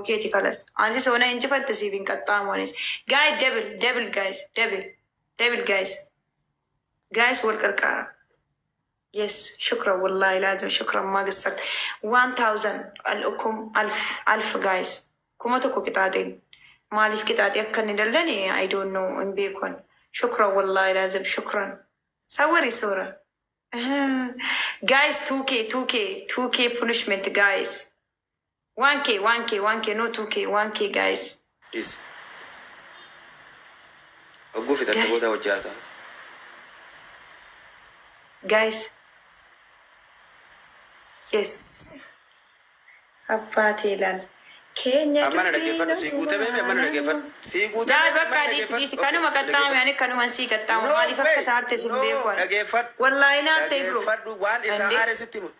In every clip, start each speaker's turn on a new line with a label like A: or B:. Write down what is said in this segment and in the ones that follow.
A: Keeti kalas. Anis soona injifatte siif hin qaxxaamu anis. Guys, double, double guys, double, double guys. Guys, wal qarqaara. Yes, شكرا والله لازم شكرا ما قصرت. 1000 الأكم ألف ألف guys. 1000 qixaaxeen. Maaliif qixaaxee akka inni daldale I don't know, hin beeku. شكرا والله لازم شكرا. صوري صورة. Guys, 2K, 2K, 2K punishment guys. 1K, 1K, 1K, no 2K, 1K guys.
B: Dhiisi. Hogguu fixatte
A: Guys.
B: booda hojii haasaa.
A: Guys. Yes. Abbaatee ilaal. Keenya
B: Amma na dhaggeeffadhu, sii guutee beeme, amma na dhaggeeffadhu. Sii guutee
A: Daal
B: beeme, amma
A: bakka
B: na
A: dhiisi dhiisi
B: dhaggeeffadhu.
A: kanuma qaxxaame, ani kanuman sii qaxxaamu, maaliif akka taarte sin beeku ani.
B: Dhaggeeffadhu.
A: Wallaahi naaf ta'e bro.
B: Dhaggeeffadhu, waan irraa
A: Ande.
B: aare sitti himu.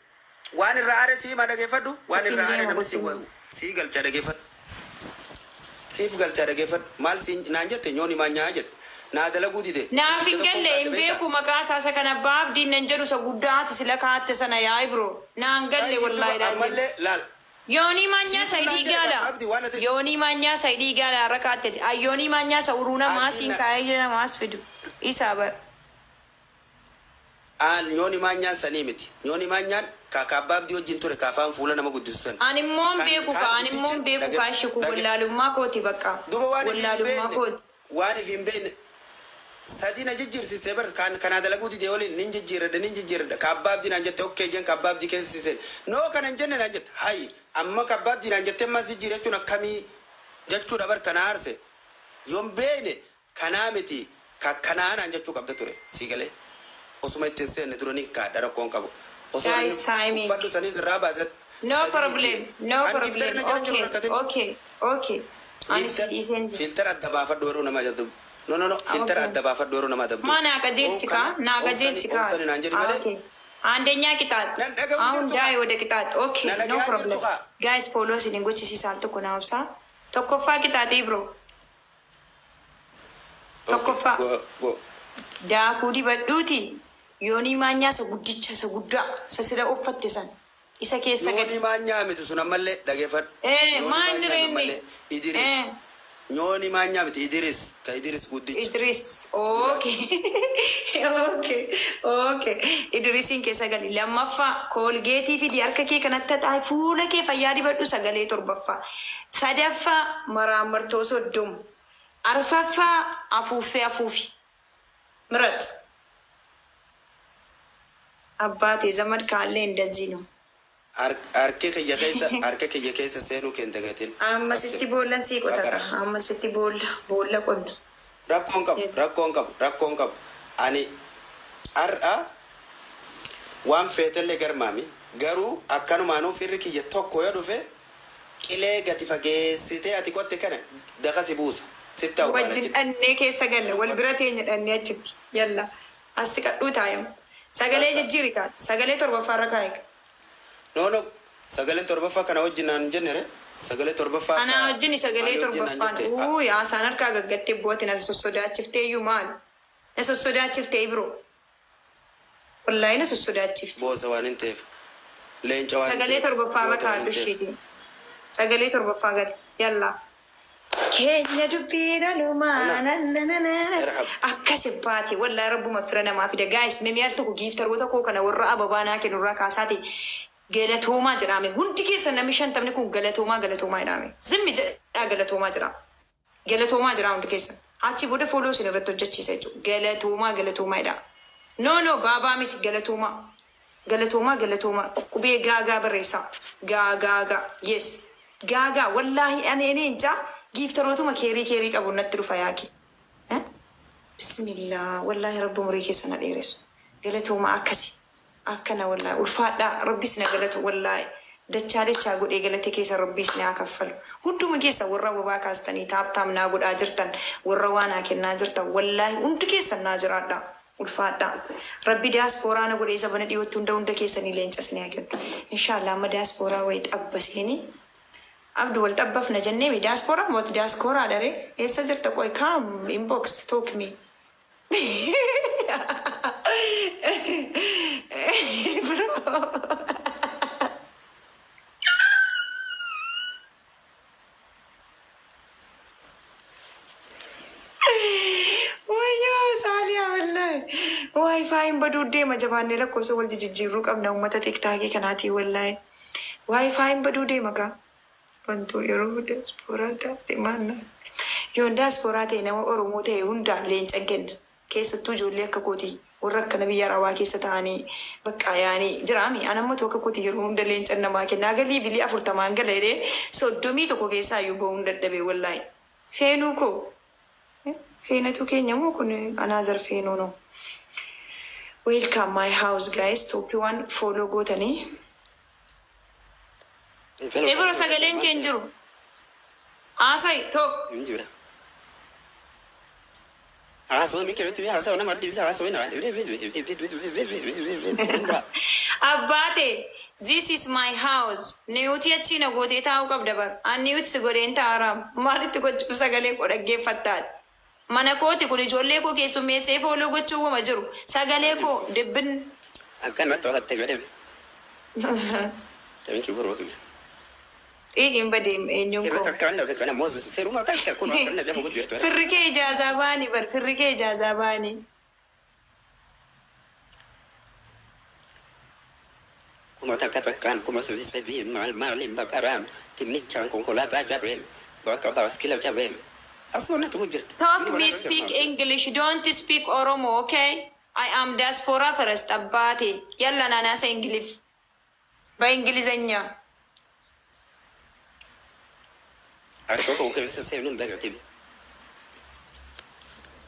B: Waan irraa aare sii hima, dhaggeeffadhu. Waan irraa aare
A: Ittiin
B: namni sii
A: deema.
B: sii galcha, dhaggeeffadhu. Siif galcha, dhaggeeffadhu. Maal siin naan jette? Nyooni maanyaa jette. Naa dalaguu dide.
A: Naaf hin galle, hin beeku maqaa isaa, isa kana abbaa abdiin nan jedhu, isa guddaa ati sila kaatte sana yaa'e bro. Naan galle wallaahi laazim.
B: Ammallee laal.
A: Yoonii maanyaa
B: Siitu
A: isa
B: naan
A: hidhii
B: jedhe
A: gaala.
B: abdii waan ati.
A: Yoonii maanyaa isa hidhii gaala har'a kaatteti. Ayyoonii maanyaa isa uruuna
B: Ati
A: maasiin kaayee jira maas fidu. Isaa bara.
B: Aan nyooni maanyaan sanii miti. Nyooni maanyaan ka abbaa abdii wajjin ture, ka afaan fuula nama guddisu san.
A: Ani immoo hin
B: Kan
A: beeku
B: kaan
A: ka, ani immoo hin
B: guddichi
A: beeku ka, ishiku wallaalummaa kooti bakka.
B: Duba waan if hin
A: Wallaalummaa
B: beekne
A: kooti.
B: waan if hin beekne sadi na jijjiirsisee bar, kan kanaa dalaguu didee waliin nin jijjiirradha, nin jijjiirradha, ka abbaa abdii naan jette, okay jeen, ka abbaa abdii keessa siseen, no kana hin jenne naan jette, hayi amma ka abbaa abdii naan jette ammas jijjiira jechuun akkamii jechuudha bar. Kana aarse yoon beekne kanaa miti, ka kanaa naan jechuu qabda ture. Sii galee osuma ittiin seenne dura ni kaadha, rakkoon qabu osoo
A: Guys,
B: inni
A: timing.
B: uffadhu saniis irraa baase
A: No
B: sadi
A: problem.
B: jijjiire.
A: No
B: An giftarri
A: problem.
B: na jala jiru
A: Okay.
B: rakkatin.
A: Okay. Okay. Ani si dhiiseen jira.
B: Filter adda baafadhu yeroo nama adabdu. No, no, no, filter
A: Okay.
B: adda baafadhu yeroo nama adabdu.
A: ማ naa qajeelchi kaa naa qajeelchi kaa.
B: Obsani naan jedhi malee.
A: Okay. አንደኛ ቅጣት
B: Nan dhaga'u
A: አሁን
B: jirtu
A: ዳይ
B: kaa.
A: ወደ ቅጣት okay.
B: Na
A: No
B: dhaga'aa
A: problem
B: jirtu kaa.
A: Guys, follow isin gochisiisaan tokko naa obsaa. Tokkoffaa qixaaxii bro. Tokkoffaa.
B: Go, go.
A: Daakuu dibadhuuti yoonii maanyaa isa guddicha, isa guddaa, isa sila uffatte san isa keessa
B: Nyooni
A: gadi.
B: maanyaa miti sun ammallee, dhageeffadhu.
A: Ee
B: Nyooni
A: maanni
B: maanyaa
A: reenni.
B: ammallee Idris. Nyooni maanyaa miti, Idris. Ka Idris guddicha.
A: Idris, okay. Idrisiin keessa gali. Lammaffaa, Colgate fidi, harka kee kanatti haxaa'i, fuula kee fayyaa dibadhu, sagalee torbaffaa. Sadaffaa, maraammartoo 30. Arfaffaa, afuuffee afuufi. ምረጥ አባቴ ዘመድ ካለ እንደዚህ ነው።
B: Harki kiyya keessa, harka kiyya keessa seenuu kee hin dagatin.
A: Amma sitti boollan sii qotata.
B: Baqara.
A: Amma sitti boolla boolla qonna.
B: Rakkoon qabu, rakkoon qabu, rakkoon qabu. Ani har'a waan feetellee garmaami. Garuu akkanumaanuu firri kiyya tokko yoo dhufe qilee gati fageessitee ati qotte kana daka si buusa. Sitti
A: Wajjin
B: awwaala.
A: Dhannee keessa galle, wal bira teenya dhannee achitti. Yalla as siqadhuu taa'emu. Sagalee jijjiiri kaat. Sagalee torbaffaarra kaa'e.
B: No, no, sagaleen torbaffaa kana wajjin naan hin jenne re. Sagalee torbaffaa.
A: Anaa wajjin sagalee
B: maali wajjin naan
A: torbaffaan.
B: jette?
A: Uu, haasaan harkaa gaggattee bu'ate, na sossodaachiftee iyyuu maal? Na sossodaachiftee biroo. Wallaahi na sossodaachifte.
B: Boosa waan hin ta'eef. Leenca waan hin
A: Sagalee
B: ta'eef.
A: torbaffaarra
B: Goota waan
A: kaa'adhu
B: hin ta'eef.
A: isheetiin. Sagalee torbaffaa gali. Yalla. Keenya dubbii dhalumaa.
B: Ana. Erhab.
A: Akkas baate wallaahi rabbuma fira namaa fida. Guys, mee al tokko gifteroota koo kana warra ababaa naa kennu irraa kaasaati. Galatoomaa jedhame. Hundi keessan namni 50ni kun galatoomaa, galatoomaa jedhame. Zimmi jedhaa, galatoomaa jedha. Galatoomaa jedha hundi keessan. Achi booda follow isin irratti hojjechiisa jechuudha. Galatoomaa, galatoomaa jedha. No, no, baabaa miti, galatoomaa. Galatoomaa, galatoomaa, qubee gaagaa barreessaa. Gaa gaa, yes, gaagaa. Wallaahi ani injaa gifterootuma keerii keerii qabu natti dhufa yaaki. Bismillah, wallaahi rabbi umurii keessa na dheeressu. Galatoomaa, akkasi akkana, wallaahi ulfaadhaa, rabbis na galatu, wallaahi dachaa dachaa godhee galate keessa rabbis na haa kaffalu. Hunduma keessa warra wabaa kaastanii tap tap naa godhaa jirtan, warra waa naa kennaa jirtan, wallaahi hundi keessan naa jiraadhaa. Ulfaadhaa. Rabbi diyaaspooraa na godhee sabana dhiyootti hunda hunda keessanii leencas ni haa kennu. Inshaallah amma diyaaspooraa wayii xabbasiini. Abdu wal xabbafna jennee mi diyaaspooraa mooti diyaaspooraa dharee eessa jirta? Qoy, come inbox, talk me. Bro. WiFiin baduu deema jabaannee lakkoofsa wal jijjiirruu qabna uummata TikTokii kanaatii wallaahi. WiFiin baduu deema kaa. Wantu yeroo diyaaspooraa taate maal yoon diyaaspooraa ta'e nama Oromoo ta'e hundaan leencan kenna. Keessattuu ijoollee akka kootii warra akkana biyya Arabaa keessa ta'anii bakka yaanii jiraami. Anammatu akka kootii yeroo hunda leencan namaa kenna. Agalii bilii 40n gala jedhee 31 keessaa iyyuu bahuun dadhabe wallaahi. Feenuu koo feenatu keenya moo kun another feenuu no. Welcome my house guys. Top one follow gootanii. Ebro sagaleen kee hin jiru. Haasai tokko.
B: Hin jira. Haasoo mi keessatti haasoo nama dhiisa haasoo nama.
A: Abbaate, this is my house. Niwuti achi na gootee taa'uu qabda bar. Ani niwuti si godheen taa'aram. Maalitti gochuuf sagalee koo dhaggeeffattaati? Mana kooti kun ijoollee koo keessummeessee follow gochuu wama jiru. Sagalee koo dibbin.
B: Akkanumatti horatte godhe. Thank you bro.
A: Xiiqiin badee eenyuun
B: Firri
A: koo.
B: takka waan kana Moses firuma takka kun akkana lafa gudditu.
A: Firri kee ijaazaa baanii bar. Firri kee ijaazaa baanii.
B: Kuma takka takkaan 3,000 maal maaliin baqaraan tinnichaan konkolaataa jabeen bakka baaskila jabeen. Asuma natti jirti.
A: Talk me speak English, don't speak Oromo, okay? I am diaspora first, አባቴ. Yalla ናናሰ እንግሊዝ በእንግሊዘኛ
B: Harka koo keessa seenuun dagatin.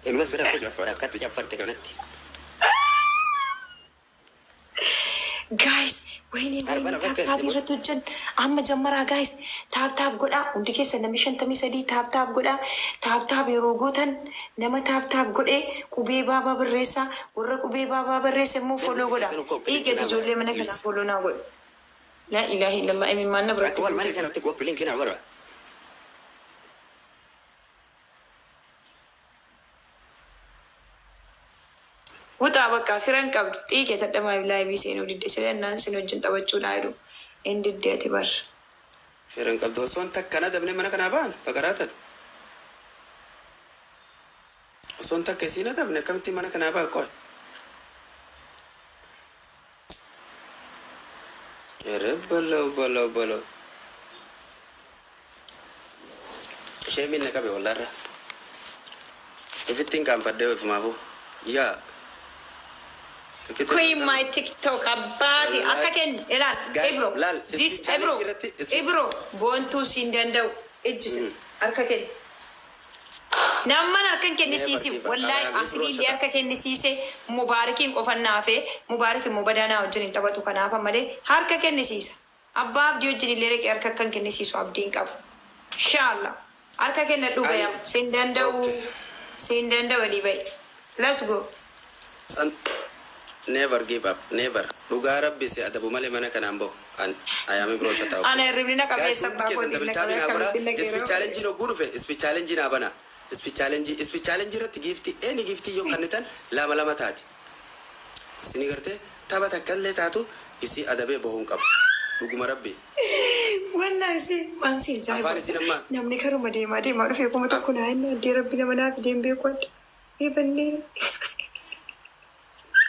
B: Ilma biratti jaffara akkatti jaffarte kanatti.
A: Guys, ወይኔ ወይኔ
B: Arbana bakka
A: tap tap
B: itti
A: irratti hojjan amma jammaraa guys, tap tap godhaa hundi keessa namni 53 tap tap godhaa. Tap tap yeroo gootan nama tap tap godhee qubee baabaa barreessaa warra qubee baabaa barreesse immoo follow godhaa. Dhiiga ijoollee mana kanaa follow naa godhu. Laa ilaaha illallah imimmaan na
B: Akka
A: biratti
B: wal malee kanatti qophiileen kina bara.
A: Wuxaa bakka firan qabdu xiiqee tadhamaa live seenuu didde silannaan sin wajjin taphachuudhaa jedhu hin diddeeti bar.
B: Firan qabdu osoon takkana dabne mana kanaa ba'an baqaraatan. Osoon takka isiin adabne akkamitti mana kanaa ba'a qoy. Ere balaw balaw balaw. Ishee minna qabe wallaarra. Ifittiin qaanfadhee ofumaafuu. Yaa.
A: Queen my TikTok abbaati akka kenni ilaal
B: Guys,
A: Ibro
B: laal,
A: this
B: ispi
A: Ibro
B: challenge irratti
A: Ibro boontuu siin danda'u ejjisitti harka kenni. Namman harka hin kennisiisi
B: Never give up.
A: wallaahi
B: Ibro
A: asliillee
B: shata.
A: Harka kennisiise mubaarakiin qofannaafe mubaarakiin immoo badanaa wajjin hin taphatu kanaaf malee harka kennisiisa. Abbaa abdii wajjin illee dhaqee harka kan kennisiisu abdiin qabu. Inshallah harka kennadhu
B: Ani
A: bayam siin danda'u
B: okay.
A: siin danda'u walii bayi. Let's go.
B: San never give up, never. Dhugaa rabbi si adabu malee mana kanaan bahu. An ayaami biroo shataa.
A: Ana hirribni na
B: Guys,
A: qabeessa
B: hundi
A: abbaa
B: keessan
A: kootiin na
B: double tapii
A: qabee
B: naa godhaa.
A: akkamittiin na
B: Ispi
A: geeroo.
B: challenge hogguu dhufe ispi challenge naa bana. Ispi challenge ispi challenge irratti giiftii eeni giiftii yoo kennitan lama lama taati. Isin gartee tapha takka illee taatu isii adabee bahuu hin qabu. Dhuguma rabbi.
A: Wallahi si waan si
B: Afaan
A: ajaa'iba.
B: isin amma
A: Namni karuma deemaa deemaa dhufee 1000 naa inni addee rabbi nama naaf deem beeku adda. Eebannee.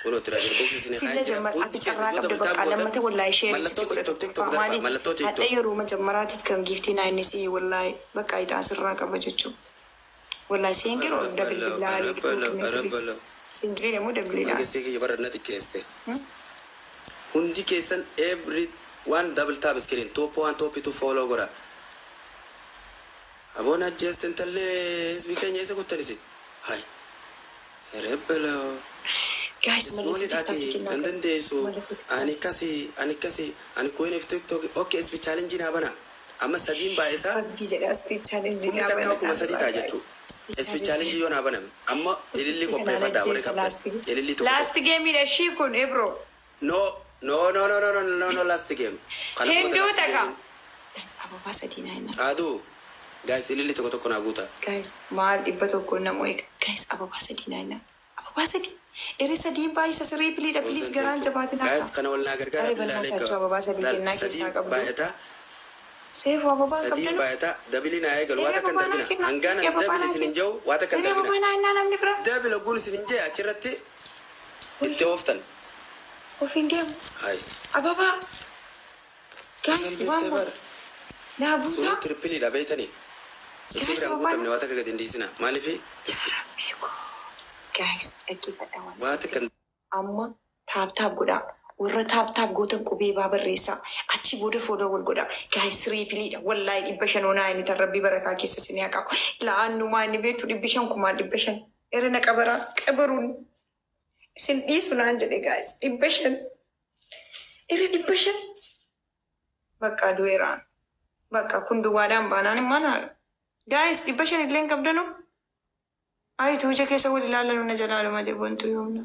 B: Kunoo tiraajer boksii isin
A: Silla
B: kaa'ee jira.
A: jammar
B: Hundi
A: ati
B: keessan
A: carraa
B: yoo
A: qabda
B: double tap
A: bakka
B: gootan
A: lammata wallahi ishee sitti
B: mallattoo
A: godhatu
B: TikTok TikTok darba
A: maali
B: mallattoo
A: hadha
B: TikTok.
A: yeroo majammaraatiif kan giiftii naa inni si wallahi bakka ixaa sirraa qaba jechuudha. Wallahi seengiroo double
B: Balaw
A: billaa
B: balaw balaw
A: alee
B: balaw.
A: seengiree immoo doubleidha.
B: Mangistii kiyya bara na xiqqeeste. Hundi keessan every one double tap screen top one top two follow godha. Aboon ajjeesten tallee hisbii keenya isa kuttan isin. Hai. Rebbelo.
A: Guys, mallattoo
B: Ismoolidhaati
A: TikTokii kennaa
B: nan
A: guys.
B: dandeessu.
A: Mallattoo TikTokii.
B: Ani akkasi ani akkasi ani queen of TikTok okay ispi challenge naa bana. Amma sadiin baay'isaa
A: Rabbii jedha speed challenge
B: kumni
A: naa
B: takkaa
A: bana
B: 3,000 ta'a
A: guys.
B: jechuudha.
A: Speed
B: Ispi
A: challenge.
B: challenge yoo naa baname amma ililli qopheeffadhaa warri qabdan. Ililli tokko
A: Last
B: tokko.
A: game dha ishii kun Ibro.
B: No no no no no no no no last game. Kana booda
A: Hinduu
B: last
A: taka.
B: game.
A: Guys, ababaa sadii naa hinna.
B: Aduu guys ililli tokko tokko naa guuta.
A: Guys, maal 100 nama eega. Guys, ababaa sadii naa hinna. Ababaa sadii. Ere sadiin baay'isa siree piliidha please garaan jabaatin
B: Guys
A: akka.
B: kana wal naa gargaara
A: Aree
B: billaa
A: bal'aa
B: aleeka.
A: ababaa sadii
B: Laal
A: kennaa
B: sadiin
A: keessaa qabdu.
B: baay'ataa
A: Seefu ababaa
B: sadiin
A: qabdanu.
B: baay'ataa double naa eegalu waa
A: Ere
B: takka hin
A: ababaa naa
B: darbina.
A: kenna.
B: Hangaan
A: Ere ababaa
B: double
A: naa
B: isin hin
A: kenna.
B: jiru waa takka hin
A: Ere
B: darbina.
A: ababaa naa hinnaa namni bira.
B: Double ogguun isin hin jee achirratti Itti ooftan.
A: Ofiin deemu.
B: Hai.
A: Ababaa. Guys,
B: Salbiftee
A: waan
B: bara.
A: naa
B: Suni
A: buutaa.
B: tirpiliidha beeytanii. Isii
A: Guys,
B: biraan
A: ababaa.
B: guutamne waa takka gadi hin dhiisina. Maaliifi
A: Guys, dhaggeeffadhaa waan
B: waa
A: isin
B: takka
A: amma tap tap godhaa. Warra tap tap gootan qubee baa barreessaa. Achi booda follow wal godhaa. Guys, tripleiidha. Wallaahi 500 onaa inni tan rabbii barakaa keessa isin haa qabu. La'aannumaa inni beektu 500 kumaan 500. Erina qabaraa qabaruun isin dhiisu naan jedhe guys. 500. Ere 500. Bakka du'eeraan. Bakka kun duwwaadhaan baanaan immoo naadha. Guys, 500 illee hin qabdanu. Ayitu ija keessa wal ilaalanu na jalaaluma bontu yoomna.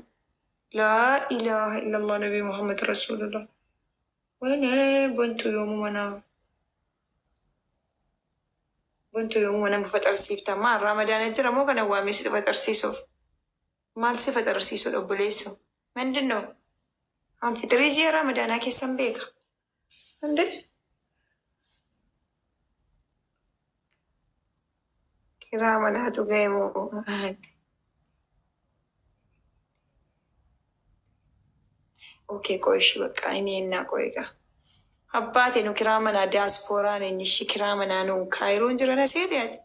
A: Laa ilaaha illallah Nabi Muhammad Rasulullah. Wene bontu yoomuma naa. Bontu yoomuma nama faxarsiifta. Maal Ramadaana jira moo kana waamee si faxarsiisuuf? Maal si faxarsiisuudha obboleesso? ምንድን ነው? An fixirii ji'a Ramadaanaa keessan beeka. እንዴ? Kiraa manaatu ga'e moo? Okay, ቆይ እሺ በቃ እኔ እና ቆይ ጋ አባቴ ነው kiraa manaa diyaaspooraan eenyu ishii kiraa manaa nu kaayiroon jira na seete ati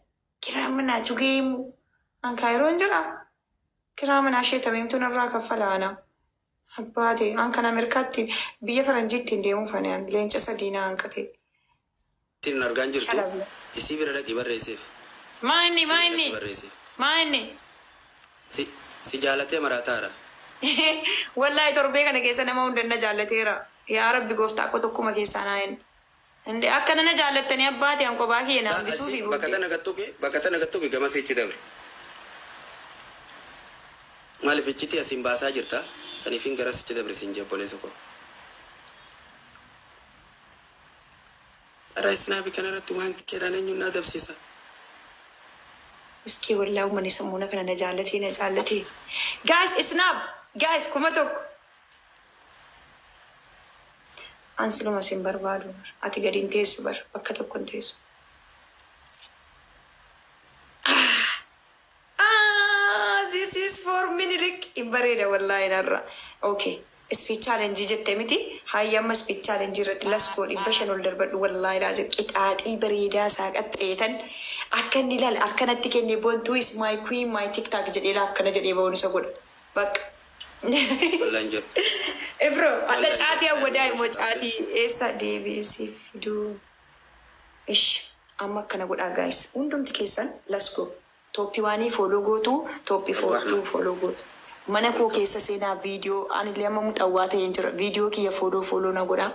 A: kiraa manaatu ga'e moo? An kaayiroon jira. Kiraa manaa ishee tamiimtuun irraa kaffala ana. Abbaate an kan Ameerikaatti biyya faranjiitti hin deemuuf ani an leenca sadii na hanqate.
B: ittiin argaan jirtu
A: Shalabla.
B: isii bira dhaqi barreesseef.
A: Maa inni
B: Isii
A: maa
B: bira
A: inni
B: dhaqi barreesseef.
A: maa inni.
B: Si jaalatee maraataadha.
A: Wallaahi torbee kana keessa nama hunda na jaallateera. Yaa Rabbi gooftaa koo tokkuma keessaa naa inni. Inde akka nana jaallattanii abbaate an kophaa kiyya na hambisuu fi
B: Asii bakka
A: booddee.
B: tana gattuqi bakka tana gattuqi gama siichi dabre. Maaliif iccitii asiin baasaa jirta? Saniifin gara sichi dabre siin jee obboleessa koo. Dara isnaabi kanarratti waan keedhaan eenyuun na adabsiisa?
A: Iskii wallaahi uummanni sammuuna kana na jaallatee na jaallatee. Guys, snap! Guys, 1000. An siluma sin barbaadu. Ati gadi hin teessu bar. Bakka tokko hin teessu. Ah, this is for Minilik. Hin bareeda wallaahi narra. Okay. Speed challenge jette miti. Hayya amma speed challenge irratti laskoo 500 ol darbadhu wallaahi laazim qixaaxii bareedaa isaa qaxxeetan akka inni ilaal harkanatti kenne bontuu is my queen my tiktok jedhee akkana jedhee ba'uun isa godha. Bakka.
B: Wallaahi hin jedhu.
A: Ibro, adda
B: Wallaahi hin
A: caatii
B: jedhu.
A: awwadaa immoo caatii eessa deebi'ee siif fiduu. Ish, amma akkana godhaa guys. Hundumti keessan let's go. Top one follow gootu, top 2 follow gootu. Mana koo keessa seenaa viidiyoo anillee amma muxawwaa ta'een jira. Viidiyoo kiyya follow follow na godhaa.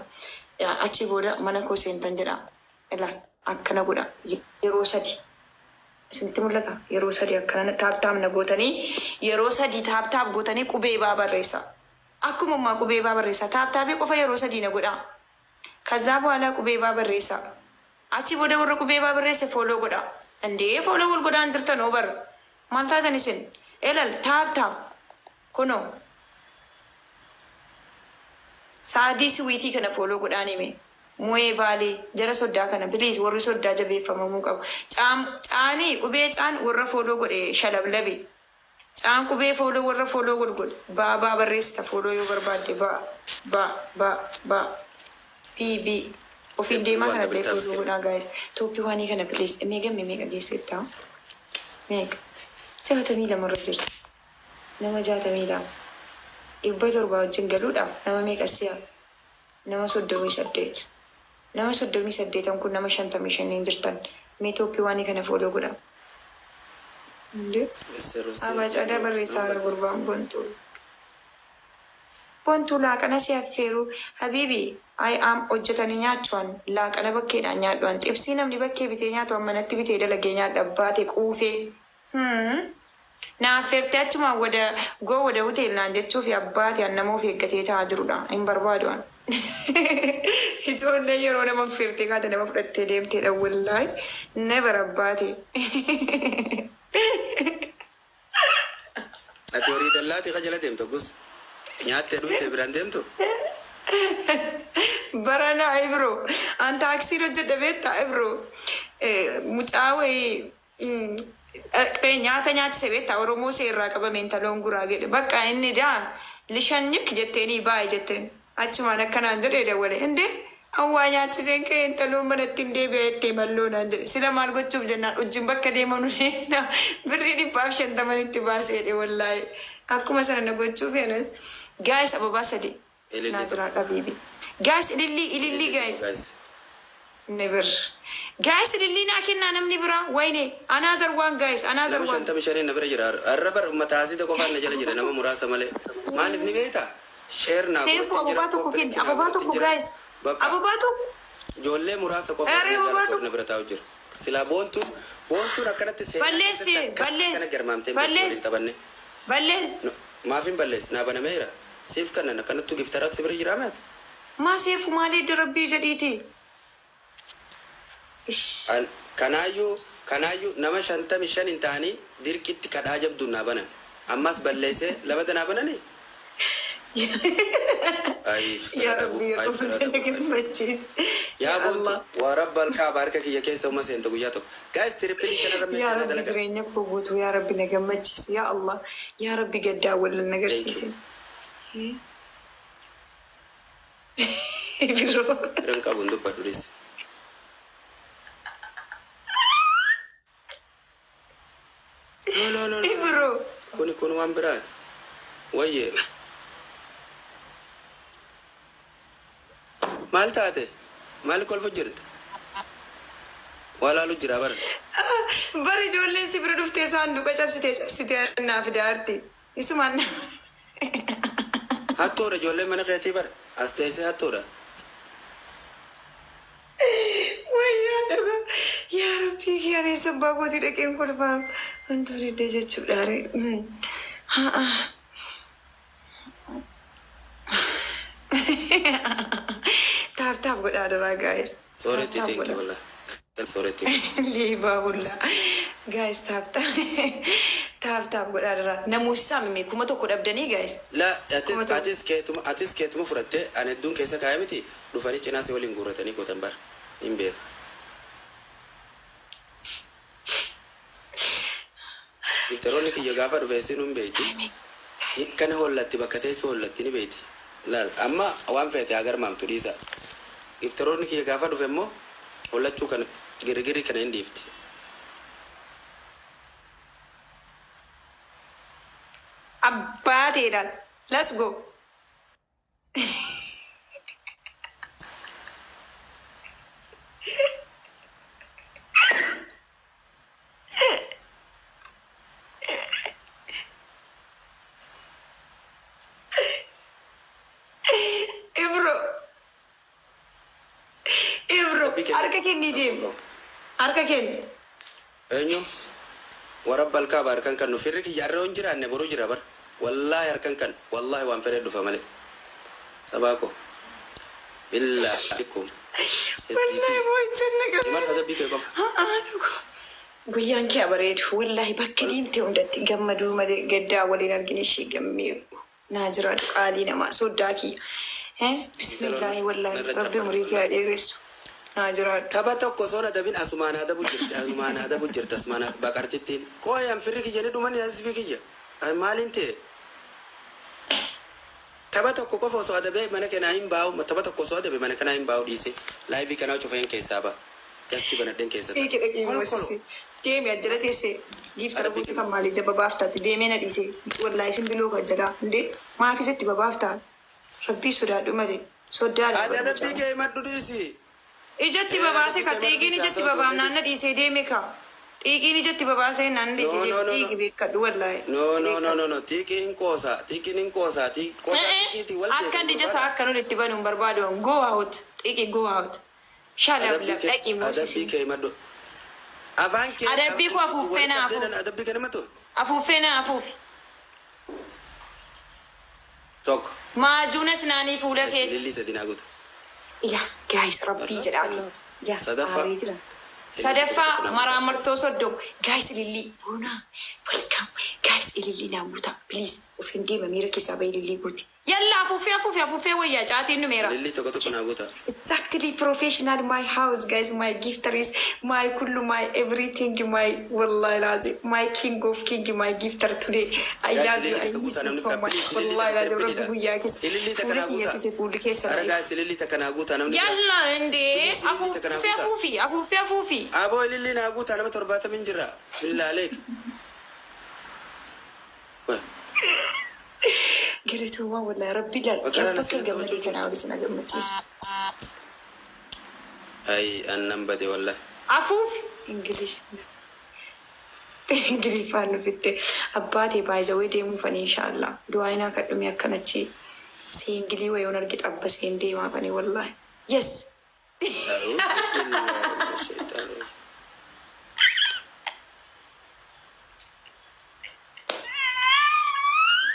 A: Achi booda mana koo seentan jedha. Ilaa akkana godha. Yeroo sadi. Isinitti mul'ata? Yeroo sadi akkana tap tap na gootanii yeroo sadi tap tap gootanii qubee baa barreessa. Akkuma ammaa qubee baa barreessa. Tap tapii qofa yeroo sadi na godhaa. ከዛ በኋላ qubee baa barreessa. Achi booda warra qubee baa barreesse follow godha. እንዴ follow wal godhaan jirtan bar. Maal taatan isin? Elal tap tap. Kunoo saadii siwiitii kana follow godhaan hime. Mu'ee baalee jara soddaa kana please warri soddaa jabeeffamamuu qabu. Caanii qubee caan warra follow godhe shalablabe. Caan qubee follow warra follow wal godhe. Baa baa barreessita follow yoo barbaadde baa baa baa baa. B B. Ofiin deemaa
B: Waan
A: kana illee
B: dabaltaaf
A: follow
B: kenna.
A: Godhaa guys. Top one kana please. Meeqa meeqa geessettaa? Meeqa? 62 irra jirti. Nama 62. 700 wajjin galuudhaaf nama meeqa si'a? Nama 38. Nama 38 kun nama 55 jirtan. Mee top one kana follow godhaa. እንዴ? Abacada barreessaa jira gurbaan bontuu. Bontuu laaqana si affeeru. Habiibi, I am hojjetanii nyaachuun laaqana bakkeedhaan nyaadhuan. Xibsii namni bakkee bitee nyaatu manatti bitee dalagee nyaadha baate quufee. Na affeertee achumaan wada goo wada hotel naan jechuuf abbaate an nama of eeggatee taa'aa jirudha. Hin barbaadu an. Ijoollee yeroo nama affeertee kaate nama fudhattee deemteedha wallaahi. Never abbaate.
B: Ati horii dallaati ka jala deemtu gus. Nyaattee dhuyte biraan deemtu.
A: Barana Ibro, an taaksii hojjedha beektaa Ibro. Mucaa wayii Dhaqxee nyaata nyaachise beektaa Oromoo seerraa qabame intaloon guraa jedhe. Bakka inni daa lishanyik jetteenii baay'ee jetteen. Achumaan akkanaan jedhee dawwale. Indee awwaa nyaachiseen ka'e intaloon manatti hin deebi'a jettee malloo naan jedhe. Sila maal gochuuf jennaan wajjin bakka deemanu birrii 150 itti baasee jedhe wallaahi. Akkuma sana na gochuuf yaanas. Guys, ababaa sadi.
B: Ililli
A: Naa
B: tokko.
A: jiraadha baby. Guys, ilillii ilillii
B: Ililli
A: guys.
B: tokko guys.
A: Never. Guys, ilillii naa kennaa namni biraa. Wayne another one guys, another
B: Nama
A: one.
B: 55 na bira jira. Har'a bar mataa qofaan
A: Guys,
B: na jala jira
A: ababaa
B: nama
A: tokko.
B: muraasa malee. Maaliif ni beektaa? Share naa
A: Seefu
B: godhutti jira,
A: ababaa tokko
B: copy
A: kenni.
B: link naa
A: Ababaa
B: godhutti
A: tokko
B: jira.
A: guys.
B: Bakka
A: Ababaa tokko.
B: ijoollee muraasa qofa
A: Aree
B: na jala
A: ababaa
B: na
A: tokko.
B: bira taa'u jira. Silaa boontuun akkanatti seenaa
A: Balleessi
B: keessatti akkana
A: balleessi
B: garmaamtee hin beektu waliin
A: balleessi
B: taphanne.
A: balleessi.
B: No, maaf hin balleessi? Naa banameera. Siif kanan akkanattu giftaraatu si bira jiraa meeta?
A: Maa seefu maalee darabbii jedhiiti. Ish.
B: Kanaayyuu nama 55 hin ta'anii dirqitti kadhaa jabduun naa banan. Ammas balleessee lamata naa bananii? Ayi fira
A: Yaa
B: dhabu,
A: Rabbi
B: ayi
A: yeroo
B: fira
A: na
B: dhabu, ayi fira.
A: gammachiise.
B: Yaa
A: Yaa
B: boontu
A: Allah.
B: waa rabba alkaaba harka kiyya keessa uma seenta guyyaa tokko. Guys, triple kanarra mee
A: Yaa
B: seenaa
A: Rabbi
B: dalagaa.
A: jireenya koo guutuu yaa Rabbi na gammachiise. Yaa Allah. Yaa Rabbi gaddaa wal na
B: Thank
A: agarsiise.
B: you.
A: Biroo.
B: Firan qabu hin dubbadhu dhiisi. No, no, no, no, no.
A: Biroo.
B: Kuni kun waan biraati. Wayyee. Maal taate? Maal kolfu jirta? Waa laalu jira bara.
A: Bari ijoolleen si bira dhuftee saanduqa cabsitee cabsitee naa fidaarti. Isumaan
B: Hattuudha ijoolleen mana keetii bara. As teessee hattuudha.
A: Wayyaa dhugaa. Yaa Rabbii kiyyaan sabbaa kootii dhaqeen kolfaa wantoota didee jechuudha. Haa. Tap tap godhaa duraa guys. Tap
B: Sooretti
A: tap
B: thank you
A: godhaa.
B: wallah. Sooretti.
A: Liibaa bullaa. Guys, tap tap tap tap godhaa duraa. Namoota mimee 1000 dhabdanii guys.
B: La atis
A: 1000.
B: atis keetuma fudhattee ani hedduun keessa kaa'e miti dhufanii cinaa si waliin guurratanii gootan bara. Hin beeku. Giftaroonni kiyya gaafa dhufe isin hin beekti. Kana hollatti bakka teessoo hollatti ni beekti. Laal amma waan feete haa garmaamtu dhiisa. Giftaroonni kiyya gaafa dhufe immoo hollachuu kana girgirii kana hin dhiifti.
A: Abbaateedhaan. Let's go. Ibro. Ibro.
B: Adabbii kenna.
A: Harka kennii deemu. Harka kenni.
B: Eenyu? Warra balkaa harkan kan nu firri kiyya har'a hin jiraanne boruu jira bara. Wallaahi harkan kan wallaahi waan fedhe dhufa malee. Sabaa koo. Billaahi kum.
A: Wallaahi boo'ichaan na
B: Himan
A: gammada.
B: adabbii kee qofa.
A: Haa dhugaa. Guyyaan kee bareedu. Wallaahi bakka deemte hundatti gammaduu malee gaddaa waliin argine ishee gammee naa jiraatu qaalii namaa soddaa kiyya. Bismillaahi wallaahi rabbi umurii kee haa dheeressu. Naa jiraadhu.
B: Tapha tokko osoo adabin asumaan adabu jirti asumaan adabu jirti asumaan baqartittiin. Qooyaan firri kiyya ni dhuman asbii kiyya. Maaliin ta'e? Tapha tokko qofa osoo adabee mana kanaa hin baa'u tapha tokko osoo adabe mana kanaa hin baa'u dhiise live kanaa cufeen keessaa ba'a. Gasti banadheen keessa
A: Eegi dhaqee moosisi. Deemi ajjala teessee giiftara
B: Adabbii
A: guutuu kan maalii jaba baaftaati deemee na dhiise. Wallaahi isin biloo kan jalaa. Indee maaf isatti babaaftaa? Rabbii sodaadhu malee. Soddaadha.
B: Ati adabbii kee himadhu dhiisi.
A: Ijatti babaase ka xiiqiin ijatti babaamnaan na dhiisee deeme ka. Xiiqiin ijatti babaasee naan dhiisee
B: No, no,
A: deeme
B: no, no.
A: xiiqi beekadhu wallaahi.
B: No, no, no, no, no. Xiiqiin qoosa. Xiiqiin hin qoosa. Qoosa xiiqiitii wal
A: Akka inni ija isaa akka nuti itti banu hin barbaadu. Go out. Xiiqi go out. Shalabla dhaqii
B: Adabbii
A: moosisi.
B: kee himadhu. Afaan kee.
A: Adabbii koo afuuffee na afuuf.
B: Adabbii kee namatu.
A: Afuuffee na afuufi.
B: Tokko.
A: Maajuunas naanii fuula kee.
B: Ilillii sadi naa guutu.
A: Yaa guys rabbii jedhaati. Yaa
B: Sadaffaa.
A: aaree jira. Sadaffaa maraamartoo 30. Guys ilillii boonaa. Welcome. Guys ilillii naa guutaa. Please of hin deema miira keessaa bahee ilillii guuti. Yalla afuufee afuufee afuufee wayyaa caatiin numeera.
B: Ilillii tokko tokko naa guutaa.
A: Exactly professional my house, guys, my gifter is my kullu, my everything, my wallahi lazim, my king of king, my gifter today. I
B: Guys,
A: love you.
B: ilillii
A: I
B: takka
A: miss
B: guutaa
A: you
B: namni
A: so
B: biraa.
A: much.
B: Please, ilillii
A: Wallahi
B: takka
A: lazim rabbi
B: triple dha.
A: guyyaa keessa
B: Ilillii takka
A: fuula
B: naa
A: kiyya
B: guutaa.
A: tufe fuulli keessa
B: Ara
A: na
B: guys, ilillii takka naa guutaa namni biraa.
A: Yalla indee
B: Please, ilillii takka naa
A: afuufee
B: guutaa.
A: afuufii afuufee afuufii.
B: Aboo ilillii naa guutaa nama 70 jira. Billaalee.
A: Galatoowwan wallahi rabbi ilaal.
B: Bakka
A: Rabbi
B: na
A: akka
B: sirriitti
A: gammadee
B: hojjechuu
A: kanaa olis na gammachiisu.
B: Ay, annan bade wallahi.
A: Afuuf Ingilish. Ingiliffaan nufitte abbaatee baay'isawee deemuufanii inshaallah. Du'aayinaa kadhume akkanachi seengilii wayoon argi xabbaseen deemaafanii wallahi. Yes.
B: أعوذ بالله من الشيطان الرجيم.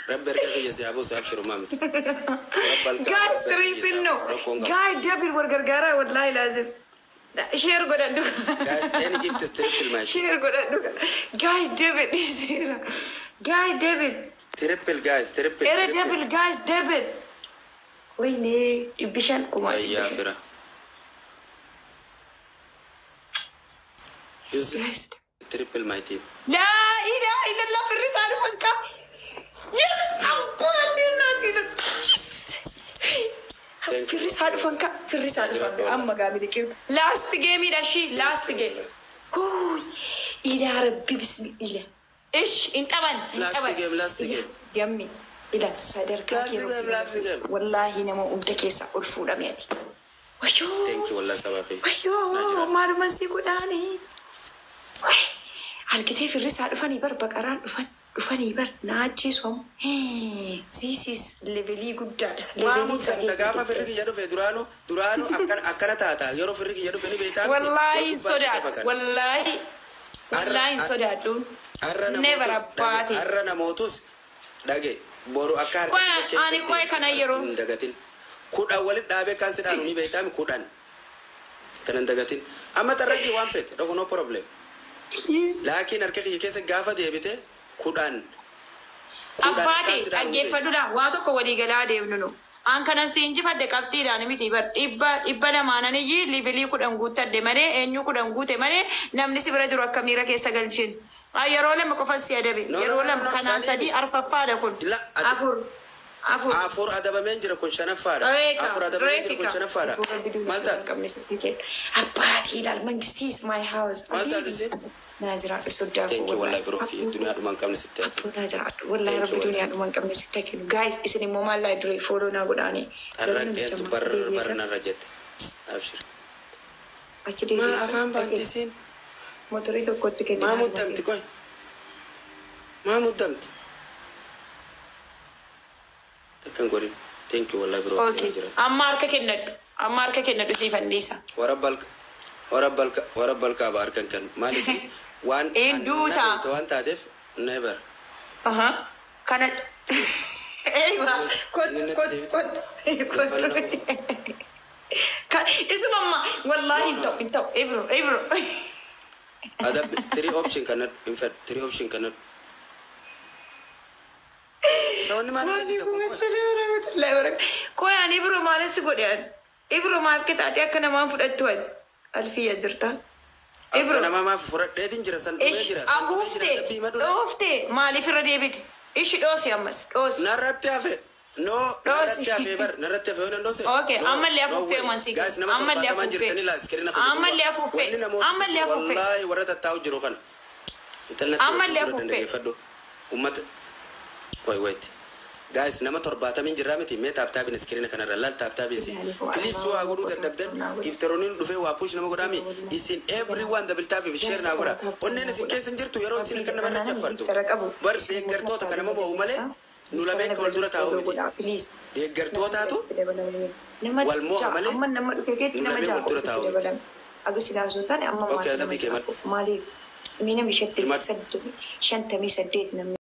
B: Rabbi harka kiyya si haa buusu abshiru maamti. Rabbi halkaa
A: Guys,
B: rabbi harka kiyya si
A: triple
B: haa
A: no.
B: buusu rakkoon qabu.
A: Guys, double war gargaaraa wallahi laazim. Share godhadhu.
B: Guys, any gift is triple my team.
A: Share godhadhu. Guys, double dhiiseera. Guys, double.
B: Triple guys, triple
A: Era
B: triple.
A: double, guys, double. Wayne 500 kuma
B: Ayyaa
A: 500.
B: fira. Use
A: Guys.
B: triple my team.
A: لا إله إلا الله في الرسالة فنكا. Yes, أبواتي ناتي. Yes.
B: Thank
A: في
B: you.
A: الرسالة فنكا في الرسالة
B: Jiraadhu
A: فنكا
B: wallahi.
A: أما قابل كيف last game ده شيء
B: Thank
A: last
B: you
A: game.
B: wallahi.
A: هوي إلى ربي بسم الله إيش انتبه
B: Last
A: انتبه
B: game, last
A: إلى
B: game.
A: جمي إلى صدرك
B: Last
A: كيرو
B: game, last game.
A: والله نما أنت كيسا ألفولا ميتي ويو
B: Thank you wallahi sabaa kiyya. Naa
A: wayyoo
B: jiraadhu.
A: maaluma si godhaanii. Way argitee firri isaa dhufanii bar baqaraan dhufan dhufanii bar na ajjeesu ammoo. This is levelii guddaadha.
B: Maa
A: Levelii
B: muddamta gaafa firri kiyya dhufe duraanu duraanu akkana akkana taata yeroo firri kiyya dhufe ni beektaa miti wal
A: Wallaahi hin
B: gubbaa si
A: sodaadhu.
B: tafakan.
A: Wallaahi
B: Har'a
A: wallaahi hin sodaadhu.
B: har'a
A: Never
B: namootus dhage
A: abbaate.
B: har'a namootus dhage boru akka harka
A: Qoy
B: kiyya
A: ani
B: keessatti
A: qoy kana yeroo
B: hin dagatin. 10 walit dhaabee kan si dhaanu ni beektaa mi 10 tan hin dagatin. Amma xarragii waan feete dhoko no problem.
A: Please.
B: Laakiin harka kiyya keessa gaafa deebite 10 10
A: Abbaate
B: akkaan si dhaanu ni beekta.
A: dhaggeeffadhudha. Waa tokko walii galaa deemnu nu. An kanan si injifadhe qabxiidhaan miti bar 200 iyyii liivilii 10 guuttadhe malee eenyu 10 guute malee namni si bira jiru akka miira keessa galchin. Yeroo lama qofan si adabe.
B: No no
A: Yeroo
B: no no
A: lama
B: no
A: kanaan
B: sadii
A: sadii arfaffaadha kun.
B: La ati
A: Afur. Afur.
B: afur adabameen jira kun shanaffaadha.
A: Reeka.
B: Afur adabameen jira kun
A: Reefika.
B: shanaffaadha.
A: Rabbi
B: Maal
A: duuba hin
B: taate?
A: qabne sitti kennu. Abbaatii ilaal mangistii is my house.
B: Maal taate
A: Habibi.
B: isin?
A: Naa jiraadhu soddaa koo
B: Thank you
A: wallahi.
B: wallahi biroo kiyya duniyaa dhuma hin qabne sitti hafe.
A: Abboo naa jiraadhu. Wallahi
B: Thank you
A: rabbi
B: wallahi.
A: duniyaa dhuma hin qabne sitti kennu. Guys, isin immoo maal laa duree fooloo naa godhaanii. Garuu
B: Har'a
A: namicha
B: qeeltu
A: ammaatti
B: bar bar
A: deebi'eera.
B: narra jette. Abshir.
A: Achi
B: Maa
A: deebi'eera.
B: afaan baanti
A: Dhagee
B: isin?
A: motorii tokkotti
B: Maa
A: kenninaa
B: muddamti
A: dhuma
B: qoy? Maa muddamti? Takka hin godhin. Thank you wallahi biroo kiyya
A: Okay.
B: naa jiraadhu.
A: Amma harka kennadhu. Amma harka kennadhu siif anniisa.
B: Warabbalka warabbalka warabbalka aba harkan kennu. Maaliif waan
A: Een
B: an na
A: duutaa.
B: beekte waan taateef never.
A: Aha. Kana. Eewa. Kot
B: Inni natti
A: kot
B: deebite.
A: kot kot.
B: Gaffala na qofa.
A: Isuma amma wallaahi
B: No
A: hin
B: no
A: ta'u
B: no.
A: hin ta'u Ibro Ibro.
B: Adab three option cannot in fact three option cannot. Sawanni maal irra dida
A: Waalaikum
B: kun qoy?
A: assalam warahmatullahi wabarakatuh. Qoy ani Ibro maalis si godhe ani? Ibro maaf qixaaxee akka namaan fudhattu ani? Alfiyya jirta.
B: Akka
A: Ibro.
B: nama maaf fudhadheetiin jira san dhumee
A: Ish
B: jira san dhumee jira
A: afuufte
B: adabbii madura.
A: dhoofte maaliif irra deebite? Ishi dhoosi ammas dhoosi
B: Narratti hafe no
A: dhoosi.
B: narratti hafe bar narratti hafe yoo nan dhoose
A: Okay,
B: no
A: ammallee
B: no
A: afuuffee
B: way
A: mansi
B: guys
A: kenna.
B: nama
A: Ammallee
B: 70
A: afuuffee.
B: jirtanii laa iskiriina fayyaduu
A: Ammallee afuuffee.
B: wanni namoota
A: Ammallee afuuffee.
B: wallaahi warra tattaa'u jiru kana intalli natti
A: Ammallee
B: wajjin dura
A: afuuffee.
B: dandeeffadhu ummata qoy wait guys nama 70 jirraa miti mee taaptaabiin iskiriina kanarra laal taaptaabiin si please waa godhuu dadhabdan gifterooniin dhufee waa push nama godhaami isin everyone double tap fi share naa godha onneen isin keessa hin jirtu yeroo isin akka namarra jaffartu bar deeggartoota kana nama ba'u malee nu lameen wal dura taa'u miti deeggartootaatu
A: Nama
B: wal mo'a
A: ja'a
B: malee
A: amma nama dhufe keetti
B: nu
A: nama
B: lameen
A: ja'a
B: wal dura
A: qofatti
B: taa'u miti.
A: dabalame. Aga silaa osoo hin taane amma
B: Okay,
A: maatii nama
B: adabbii kee
A: ja'a
B: madhu.
A: qofa. Maaliif? Miina bishatti
B: Himadhu.
A: 58 namni.